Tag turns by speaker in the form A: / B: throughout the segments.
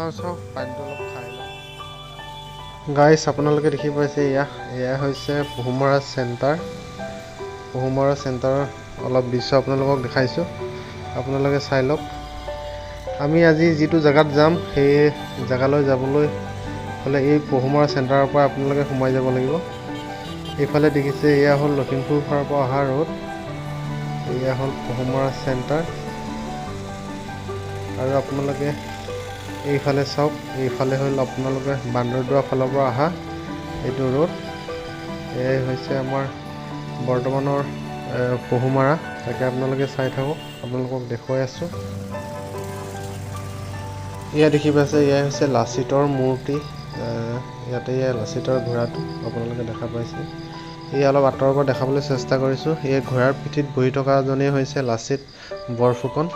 A: চাওঁ চাওঁ, পানীটো অলপ খাই লওঁ। গাইছ, আপোনালোকে দেখি পাইছে, এয়া হৈছে পহুমৰা চেণ্টাৰ। পহুমৰা চেণ্টাৰৰ অলপ দৃশ্য আপোনালোকক দেখাইছোঁ, আপোনালোকে চাই লওক। আমি আজি যিটো জেগাত যাম, সেই জেগালৈ যাবলৈ হ'লে এই পহুমৰা চেণ্টাৰৰ পৰা আপোনালোকে সোমাই যাব লাগিব। এইফালে দেখিছে, এয়া হ'ল লখিমপুৰ ফালৰ পৰা অহা ৰোড। এয়া হ'ল পহুমৰা চেণ্টাৰ। আৰু আপোনালোকে এইফালে চাওক, এইফালে হ'ল আপোনালোকে বান্দৰদোৱা ফালৰ পৰা অহা এইটো ৰোড। এয়াই হৈছে আমাৰ বৰ্তমানৰ পহুমাৰা। তাকে আপোনালোকে চাই থাকক, আপোনালোকক দেখুৱাই আছোঁ। এয়া দেখি পাইছে, এয়া হৈছে লাচিতৰ মূৰ্তি। ইয়াতে এয়া লাচিতৰ ঘোঁৰাটো আপোনালোকে দেখা পাইছে। এই অলপ আঁতৰৰ পৰা দেখাবলৈ চেষ্টা কৰিছোঁ। এই ঘোঁৰাৰ পিঠিত বহি থকাজনেই হৈছে লাচিত বৰফুকন।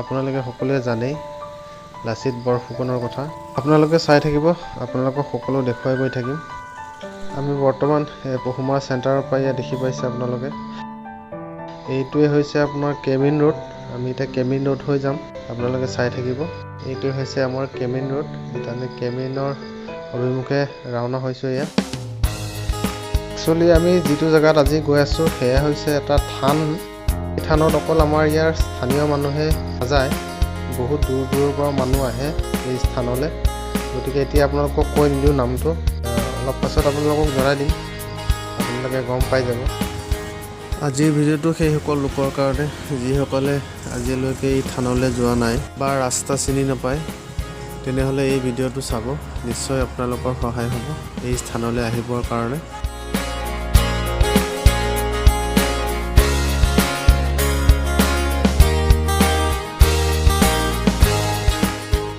A: আপোনালোকে সকলোৱে জানেই লাচিত বৰফুকনৰ কথা। আপোনালোকে চাই থাকিব, আপোনালোকক সকলো দেখুৱাই গৈ থাকিম। আমি বৰ্তমান পহুমৰা চেণ্টাৰৰ পৰা ইয়াত দেখি পাইছে আপোনালোকে, এইটোৱে হৈছে আপোনাৰ কেমিন ৰোড। আমি এতিয়া কেমিন ৰোড হৈ যাম, আপোনালোকে চাই থাকিব। এইটোৱে হৈছে আমাৰ কেমিন ৰোড। এতিয়া আমি কেমিনৰ অভিমুখে ৰাওনা হৈছোঁ। ইয়াত একচুৱেলি আমি যিটো জেগাত আজি গৈ আছোঁ, সেয়া হৈছে এটা থান। এই থানত অকল আমাৰ ইয়াৰ স্থানীয় মানুহে নাযায়, বহুত দূৰ দূৰৰ পৰা মানুহ আহে এই স্থানলৈ। গতিকে এতিয়া আপোনালোকক কৈ নিদিওঁ নামটো, অলপ পাছত আপোনালোকক জনাই দিম, আপোনালোকে গম পাই যাব। আজিৰ ভিডিঅ'টো সেইসকল লোকৰ কাৰণে, যিসকলে আজিলৈকে এই থানলৈ যোৱা নাই বা ৰাস্তা চিনি নাপায়। তেনেহ'লে এই ভিডিঅ'টো চাব, নিশ্চয় আপোনালোকৰ সহায় হ'ব এই স্থানলৈ আহিবৰ কাৰণে।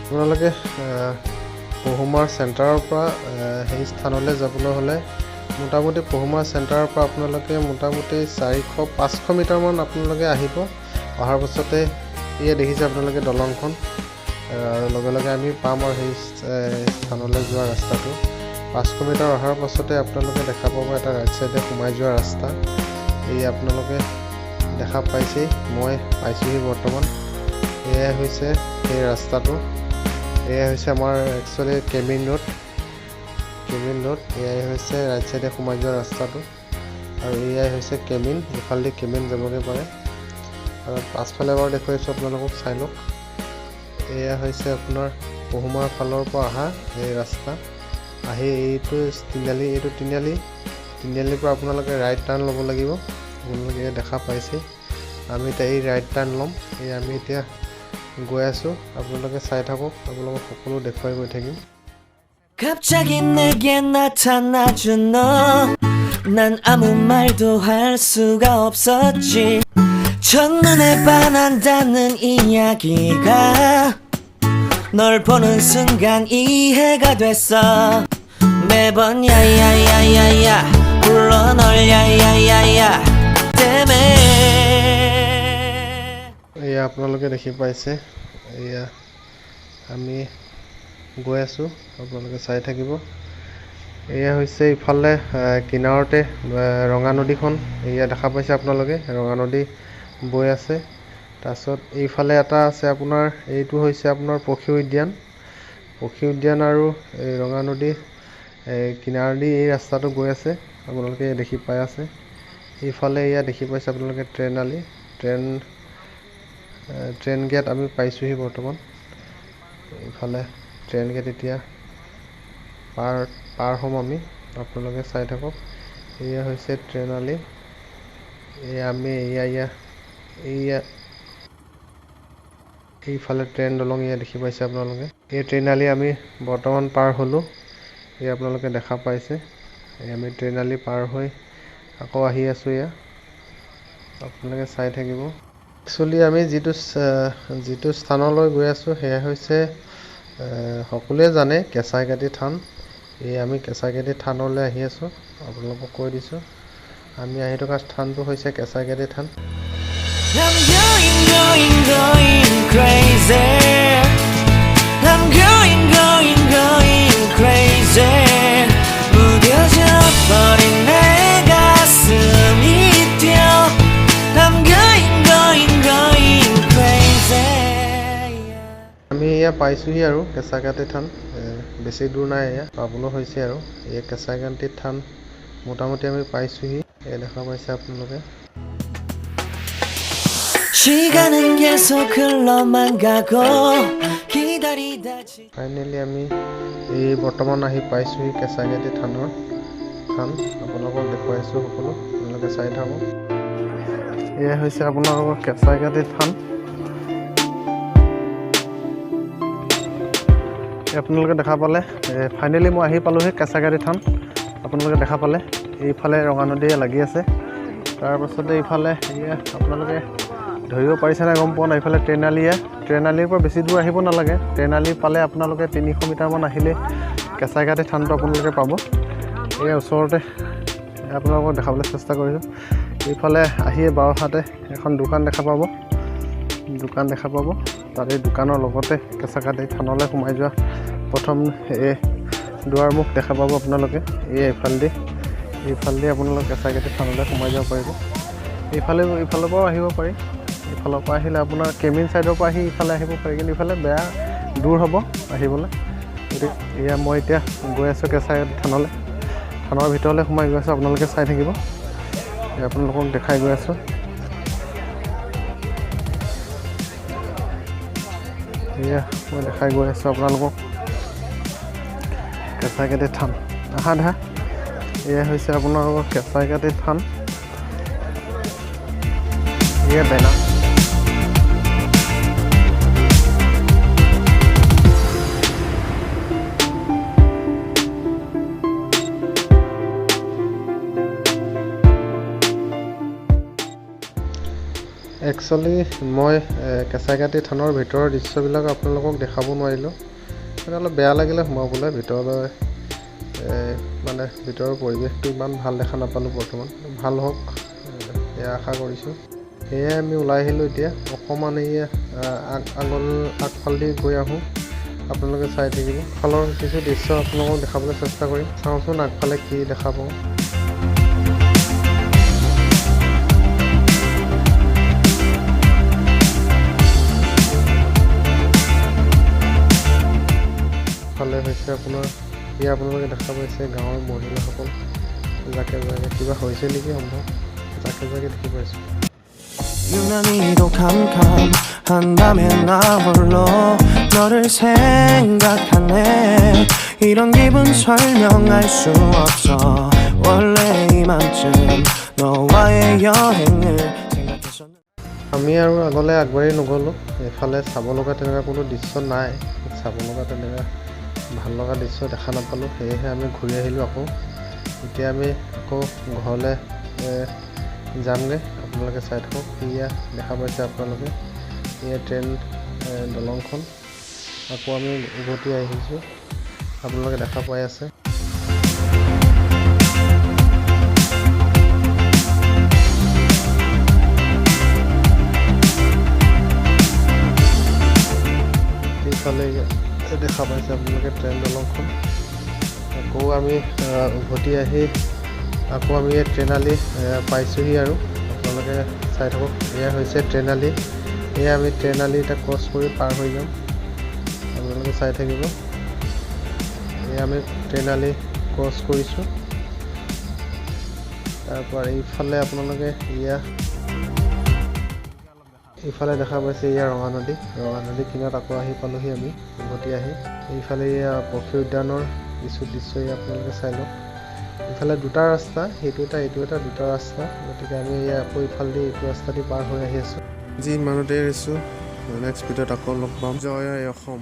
A: আপোনালোকে পহুমাৰ চেণ্টাৰৰ পৰা সেই স্থানলৈ যাবলৈ হ'লে মোটামুটি পহুমাৰ চেণ্টাৰৰ পৰা আপোনালোকে মোটামুটি 400-500 মিটাৰমান আপোনালোকে আহিব। অহাৰ পাছতে এয়া দেখিছে আপোনালোকে দলংখন, আৰু লগে লগে আমি পাম আৰু সেই স্থানলৈ যোৱা ৰাস্তাটো। 500 মিটাৰ অহাৰ পাছতে আপোনালোকে দেখা পাব এটা ৰাইট চাইডে সোমাই যোৱা ৰাস্তা। এই আপোনালোকে দেখা পাইছেই, মই পাইছোঁহি বৰ্তমান। এয়াই হৈছে সেই ৰাস্তাটো। এয়াই হৈছে আমাৰ একচুৱেলি কেমিন ৰোড। কেমিন ৰোড, এয়াই হৈছে ৰাইট চাইডে সোমাই যোৱা ৰাস্তাটো। আৰু এয়াই হৈছে কেমিন, এইফালেদি কেমিন যাবগৈ পাৰে। আৰু পাছফালে বাৰু দেখুৱাইছোঁ আপোনালোকক, চাই লওক। এয়া হৈছে আপোনাৰ পহুমাৰ ফালৰ পৰা অহা এই ৰাস্তা। আহি এইটো তিনিআলি, এইটো তিনিআলি, তিনিআলিৰ পৰা আপোনালোকে ৰাইট টাৰ্ণ ল'ব লাগিব। আপোনালোকে দেখা পাইছে, আমি এতিয়া এই ৰাইট টাৰ্ণ ল'ম। এই আমি এতিয়া গৈ আছোঁ, আপোনালোকে চাই থাকক, আপোনালোকক সকলো দেখুৱাই গৈ থাকিম।
B: 갑자기 내게 나타나준 너. 난 아무 말도 할 수가 없었지. 첫눈에 반한다는 이야기가 널 보는 순간 이해가 됐어. 매번 야야야야야 불러 널 야야야야 때문에.
A: এয়া আপোনালোকে দেখি পাইছে, এয়া আমি গৈ আছোঁ, আপোনালোকে চাই থাকিব। এয়া হৈছে ইফালে কিনাৰতে ৰঙা নদীখন, এয়া দেখা পাইছে আপোনালোকে, ৰঙা নদী বৈ আছে। তাৰপিছত এইফালে এটা আছে আপোনাৰ, এইটো হৈছে আপোনাৰ পক্ষী উদ্যান। পক্ষী উদ্যান আৰু এই ৰঙা নদী কিনাৰেদি এই ৰাস্তাটো গৈ আছে, আপোনালোকে দেখি পাই আছে। এইফালে এয়া দেখি পাইছে আপোনালোকে ট্ৰেইন আলি, ট্ৰেইন গেট আমি পাইছোঁহি বৰ্তমান। এইফালে ট্ৰেইন গেট এতিয়া পাৰ হ'ম আমি, আপোনালোকে চাই থাকক। এয়া হৈছে ট্ৰেইন আলি। এয়া আমি এয়া এয়া এয়া এইফালে ট্ৰেইন দলং এয়া দেখি পাইছে আপোনালোকে। এই ট্ৰেইন আলি আমি বৰ্তমান পাৰ হ'লোঁ, এয়া আপোনালোকে দেখা পাইছে। এই আমি ট্ৰেইন আলি পাৰ হৈ আকৌ আহি আছোঁ, এয়া আপোনালোকে চাই থাকিব। একচুৱেলি আমি যিটো স্থানলৈ গৈ আছোঁ, সেয়া হৈছে সকলোৱে জানে কেঁচাইখাতী থান। এই আমি কেঁচাইখাতী থানলৈ আহি আছোঁ, আপোনালোকক কৈ দিছোঁ। আমি আহি থকা স্থানটো হৈছে কেঁচাইখাতী থান।
B: I'm going, going, going crazy. I'm going, going, going crazy. 무뎌져 버린 내 가슴이 뛰어. I'm going, going, going crazy.
A: আমি এয়া পাইছোঁহি আৰু কেঁচাইখাতী থান। বেছি দূৰ নাই, এয়া পাবলৈ হৈছে আৰু। এই কেঁচাইখাতী থান মোটামুটি আমি পাইছোঁহি। এয়া দেখা পাইছে আপোনালোকে।
B: 시간은 계속 흘러만 가고 기다리다 지
A: finally আমি এই বৰ্তমান আহি পাইছোঁহি কেঁচাইখাতী থান। আপোনালোকক দেখুৱাইছোঁ সকলো, আপোনালোকে চাই থাকক। এয়া হৈছে আপোনালোকৰ কেঁচাইখাতী থান। এই আপোনালোকে দেখা পালে, ফাইনেলি মই আহি পালোঁহি কেঁচাইখাতী থান। আপোনালোকে দেখা পালে, এইফালে ৰঙা নদীয়ে লাগি আছে। তাৰপাছতে এইফালে এয়া আপোনালোকে ধৰিব পাৰিছে নাই গম পোৱা নাই, এইফালে ট্ৰেইনআলিয়ে। ট্ৰেইনআলিৰ পৰা বেছি দূৰ আহিব নালাগে। ট্ৰেইনআলি পালে আপোনালোকে 300 মিটাৰমান আহিলে কেঁচাইখাতী থানটো আপোনালোকে পাব। এই ওচৰতে আপোনালোকক দেখাবলৈ চেষ্টা কৰিছোঁ। এইফালে আহিয়ে বাওঁহাতে এখন দোকান দেখা পাব, দোকান দেখা পাব। তাতে দোকানৰ লগতে কেঁচাইখাতী থানলৈ সোমাই যোৱা প্ৰথম এই দুৱাৰমুখ দেখা পাব আপোনালোকে। এই এইফালেদি আপোনালোকে কেঁচাইখাতী থানলৈ সোমাই যাব পাৰিব। এইফালে, এইফালৰ পৰাও আহিব পাৰি। এইফালৰ পৰা আহিলে আপোনাৰ কেমিন ছাইডৰ পৰা আহি ইফালে আহিব পাৰি, কিন্তু ইফালে বেয়া দূৰ হ'ব আহিবলৈ। গতিকে এয়া মই এতিয়া গৈ আছোঁ কেঁচাইখাতী থানলৈ। থানৰ ভিতৰলৈ সোমাই গৈ আছোঁ, আপোনালোকে চাই থাকিব। এয়া আপোনালোকক দেখাই গৈ আছোঁ। এয়া মই দেখাই গৈ আছোঁ আপোনালোকক কেঁচাইখাতী থান। আহা দেখা, এয়া হৈছে আপোনালোকৰ কেঁচাইখাতী থান। এয়া বেনাৰ। একচুৱেলি মই কেঁচাইখাতী থানৰ ভিতৰৰ দৃশ্যবিলাক আপোনালোকক দেখাব নোৱাৰিলোঁ, মানে অলপ বেয়া লাগিলে সোমাবলৈ ভিতৰলৈ। মানে ভিতৰৰ পৰিৱেশটো ইমান ভাল দেখা নাপালোঁ বৰ্তমান। ভাল হওক এয়া আশা কৰিছোঁ। সেয়াই আমি ওলাই আহিলোঁ। এতিয়া অকণমান এই আগল আগফালেদি গৈ আহোঁ, আপোনালোকে চাই থাকিব। ফালৰ কিছু দৃশ্য আপোনালোকক দেখাবলৈ চেষ্টা কৰিম। চাওঁচোন আগফালে কি দেখা পাওঁ। ফালে হৈছে আপোনাৰ, এয়া আপোনালোকে দেখা পাইছে গাঁৱৰ মহিলাসকল জাকে জাকে, কিবা হৈছে নেকি সম্ভৱ, জাকে জাকে দেখি পাইছোঁ।
B: 유난히도 캄캄한 밤에 나 홀로 너를 생각하네. 이런 기분 설명할 수 없어. 원래 이맘쯤 너와의 여행을 생각했었
A: আমি আৰু আগলৈ আগবাঢ়ি নগ'লোঁ। এইফালে চাব লগা তেনেকুৱা কোনো দৃশ্য নাই, চাব লগা তেনেকুৱা ভাল লগা দৃশ্য দেখা নাপালোঁ। সেয়েহে আমি ঘূৰি আহিলোঁ আকৌ। এতিয়া আমি আকৌ ঘৰলৈ যামগৈ, আপোনালোকে চাই থাকক। এয়া দেখা পাইছে আপোনালোকে, এয়া ট্ৰেইন দলংখন। আকৌ আমি উভতি আহিছোঁ, আপোনালোকে দেখা পাই আছে। এইফালে দেখা পাইছে আপোনালোকে ট্ৰেইন দলংখন। আকৌ আমি উভতি আহি আকৌ আমি এই ট্ৰেইনআলি পাইছোঁহি আৰু আপোনালোকে চাই থাকক। এয়া হৈছে ট্ৰেইনআলি। এয়া আমি ট্ৰেইনআলি এতিয়া ক্ৰছ কৰি পাৰ হৈ যাম, আপোনালোকে চাই থাকিব। এয়া আমি ট্ৰেইনআলি ক্ৰছ কৰিছোঁ। তাৰপৰা এইফালে আপোনালোকে এয়া এইফালে দেখা পাইছে, এয়া ৰঙা নদী। ৰঙা নদীৰ কিনাৰত আকৌ আহি পালোহি আমি উভতি আহি। এইফালে এয়া পক্ষী উদ্যানৰ কিছু দৃশ্য এয়া আপোনালোকে চাই লওক। ইফালে দুটা ৰাস্তা, সেইটো এটা, এইটো এটা, দুটা ৰাস্তা। গতিকে আমি এয়া আকৌ ইফালেদি এইটো ৰাস্তা দি পাৰ হৈ আহি আছোঁ। আজি ইমানতে এৰিছোঁ। নেক্সট ভিডিঅ'ত আকৌ লগ পাম। জয় আই অসম।